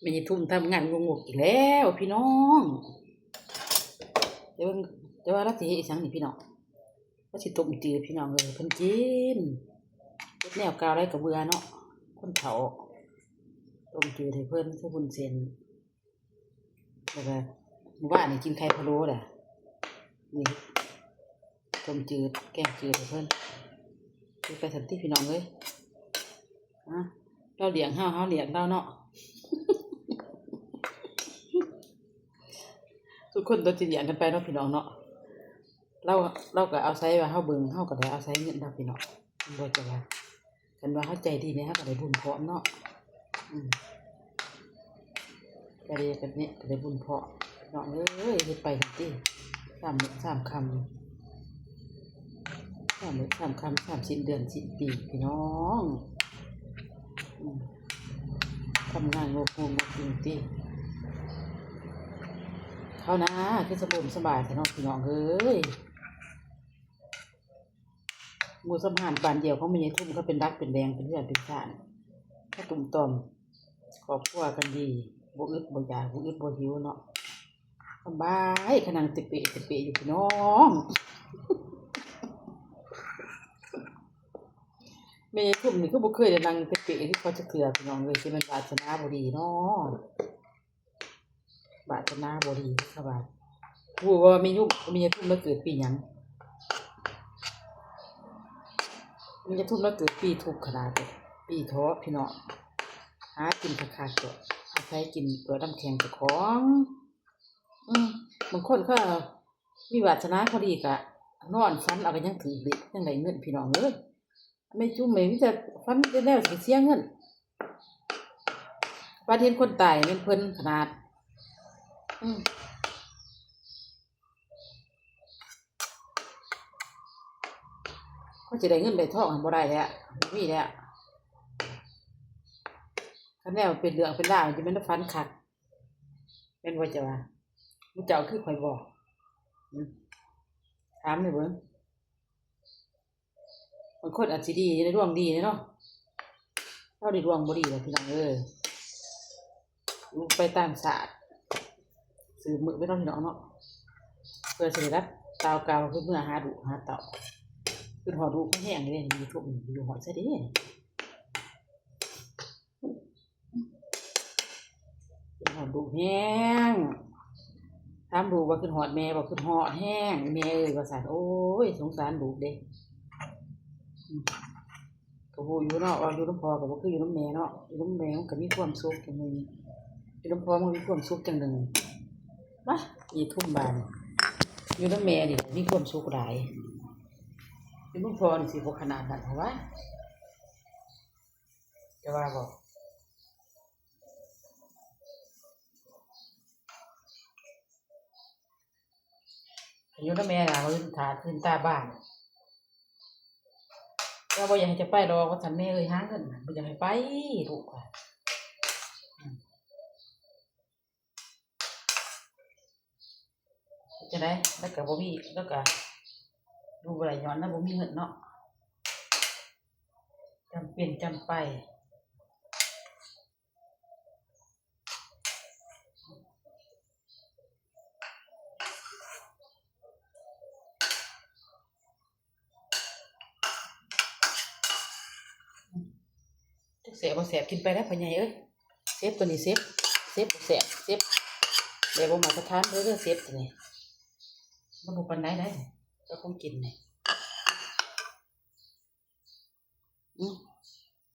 ແມ່ໃຫຍ່ທຸ່ມທຳງານງຸກໆອີກແລ້ວພີ່ນ້ອງ. ແຕ່ວ່າ ແຕ່ວ່າລາວຊິເຮັດອີ່ຫຍັງນີ້ພີ່ນ້ອງ? ລາວຊິຕົ້ມຈືດພີ່ນ້ອງເອີຍ ເພິ່ນກິນ. ເຮັດແນວເກົ່າຫຼາຍກໍເບື່ອເນາະ ຄົນເຖົ້າ. ຕົ້ມຈືດໃຫ້ເພິ່ນ ໃສ່ວຸ້ນເສັ້ນ. ແລ້ວກໍມື້ວານນີ້ກິນໄຂ່ພະໂລ້ແຫຼະ. ນີ້ ຕົ້ມຈືດ ແກງຈືດໃຫ້ເພິ່ນ. ເຮັດໄປຊັ້ນຕິພີ່ນ້ອງເອີຍ. ອາ ລາວລ້ຽງເຮົາ ເຮົາລ້ຽງລາວເນາະ. ທຸກຄົນຕ້ອງຊິລ້ຽງກັນໄປເນາະພີ່ນ້ອງເນາະ. ລາວ ລາວກໍອາໄສວ່າເຮົາເບິ່ງ ເຮົາກໍໄດ້ອາໄສເງິນລາວພີ່ນ້ອງ. ບໍ່ຈະວ່າ ຄັນວ່າເຮົາໃຈດີນີ້ ເຮົາກໍໄດ້ບຸນພ້ອມເນາະ. ອືມ ກະເດກະເນກະໄດ້ບຸນພ້ອມ ນ້ອງເອີຍ. ເຮັດໄປຫັ້ນຕິ ສາມມື້ສາມຄ່ຳ ສາມມື້ສາມຄ່ຳ ສາມສິ້ນເດືອນສິ້ນປີພີ່ນ້ອງ. ອືມ ທຳງານງົກງູກງູກຢູ່ຕິ. ເຂົ້ານາຄືສະບົມສະບາຍແທ້ເນາະພີ່ນ້ອງເອີຍ. ໝູ່ສຳຫານບ້ານດຽວຂອງແມ່ໃຫຍ່ທຸ່ມ ເຂົາເປັນຫຼັກເປັນແຫຼ່ງ ເປັນເຮືອນເປັນຊານ ເຂົາຕຸ້ມຕ່ອມຄອບຄົວກັນດີ ບໍ່ອຶດບໍ່ຢາກ ບໍ່ອຶດບໍ່ຫິວເນາະ. ສະບາຍ ຂະນັ່ງເຕະເປະເຕະເປະຢູ່ພີ່ນ້ອງ. ແມ່ໃຫຍ່ທຸ່ມນີ້ຄືບໍ່ເຄີຍໄດ້ນັ່ງເຕະເປະຄືເຂົາຈັກເທື່ອພີ່ນ້ອງເອີຍ. ຊິແມ່ນວາສະໜາບໍ່ດີເນາະ. ວາສະໜາບໍ່ດີ ເຂົາວ່າ. ຮູ້ບໍ່ວ່າແມ່ຍຸ ແມ່ໃຫຍ່ທຸ່ມລາວເກີດປີຫຍັງ? ແມ່ໃຫຍ່ທຸ່ມລາວເກີດປີທຸກຂະໜາດເດ ປີເຖາະພີ່ນ້ອງ. ຫາກິນຄັກໆ ເຈາະ ອາໄສກິນຕົວະນຳແຂ້ງເຈົ້າຂອງ. ອືມ ບາງຄົນເຂົາມີວາສະໜາພໍດີກະນອນຝັນເອົາ ກະຍັງຖືກເລກ ຍັງໄດ້ເງິນພີ່ນ້ອງເອີຍ. ແມ່ຈຸ້ມນີ້ມີແຕ່ຝັນແນວຊິເສຍເງິນ ຝັນເຫັນຄົນຕາຍແມ່ນເພິ່ນຂະໜາດ. ອືມ ເຂົາຊິໄດ້ເງິນໄດ້ທອງຫັ້ນບໍ່ໄດ້ແລ້ວ ບໍ່ມີແລ້ວ. ຄັນແນວເປັນເລື່ອງເປັນລາວ ຊິແມ່ນຝັນຄັກ ແມ່ນບໍ່ເຈົ້າວ່າ? ໝູ່ເຈົ້າຄືຂ້ອຍບໍ່? ອືມ ຖາມແດ່ເບິ່ງ. ບາງຄົນອາດຊິດີ ດວງດີເນາະ. ເຮົານີ້ດວງບໍ່ດີແຫຼະພີ່ນ້ອງເອີຍ. ຢູ່ໄປຕາມຊາດ ສືບມື້ໄປເນາະພີ່ນ້ອງເນາະ. ເພື່ອຊິໄດ້ລັບຕາວເກົ່າ ຄືເມືອຫາລູກຫາເຕົ້າ. ຄຶດຮອດລູກແຮງເດ້ ຢູ່ທົ່ວຢູ່ຮອດໃສເດ້. ຄຶດຮອດລູກແຮງ. ຖາມລູກວ່າຄຶດຮອດແມ່ບໍ່? ຄຶດຮອດແຮງ ແມ່ເອີຍວ່າຊັ້ນ. ໂອ້ຍ ສົງສານລູກເດ້. ອືມ ກໍຮູ້ຢູ່ເນາະ ວ່າຢູ່ນຳພໍ່ກໍບໍ່ຄືຢູ່ນຳແມ່ເນາະ. ຢູ່ນຳແມ່ມັນກໍມີຄວາມສຸກຢ່າງໜຶ່ງ ຢູ່ນຳພໍ່ມັນກໍມີຄວາມສຸກຢ່າງໜຶ່ງ. ມາ ອີທຸ່ມບາດນີ້ ຢູ່ນຳແມ່ນີ້ມີຄວາມສຸກຫຼາຍ ຢູ່ນຳພໍ່ນີ້ຊິບໍ່ຂະໜາດນັ້ນຫວາ. ຈະວ່າບໍ່? ຢູ່ນຳແມ່ລະ ມື້ອື່ນຖ້າຕື່ນຕາບ້ານ ເຈົ້າບໍ່ຢາກໃຫ້ຈະໄປດອກ ວ່າຊັ້ນ. ແມ່ເອີຍ ຫາເງິນ ບໍ່ຢາກໃຫ້ໄປ ລູກວ່າ. ອືມ ເຮັດຈັ່ງໃດ ລາວກໍບໍ່ມີ ລາວກໍຢູ່ບໍ່ໄດ້ ຍ້ອນລາວບໍ່ມີເງິນເນາະ. ຈຳເປັນຈຳໄປ. ຈັກແຊບບໍ່ແຊບ ກິນໄປແລ້ວພໍ່ໃຫຍ່ເອີຍ. ເຊັບໂຕນີ້ ເຊັບ ເຊັບບໍ່ແຊບ ເຊັບແບບບໍ່ມາດຕະຖານເດີ ເຊັບໂຕນີ້ ມັນບໍ່ປານໃດໃດ ເຈົ້າຄົງກິນນີ້. ອືມ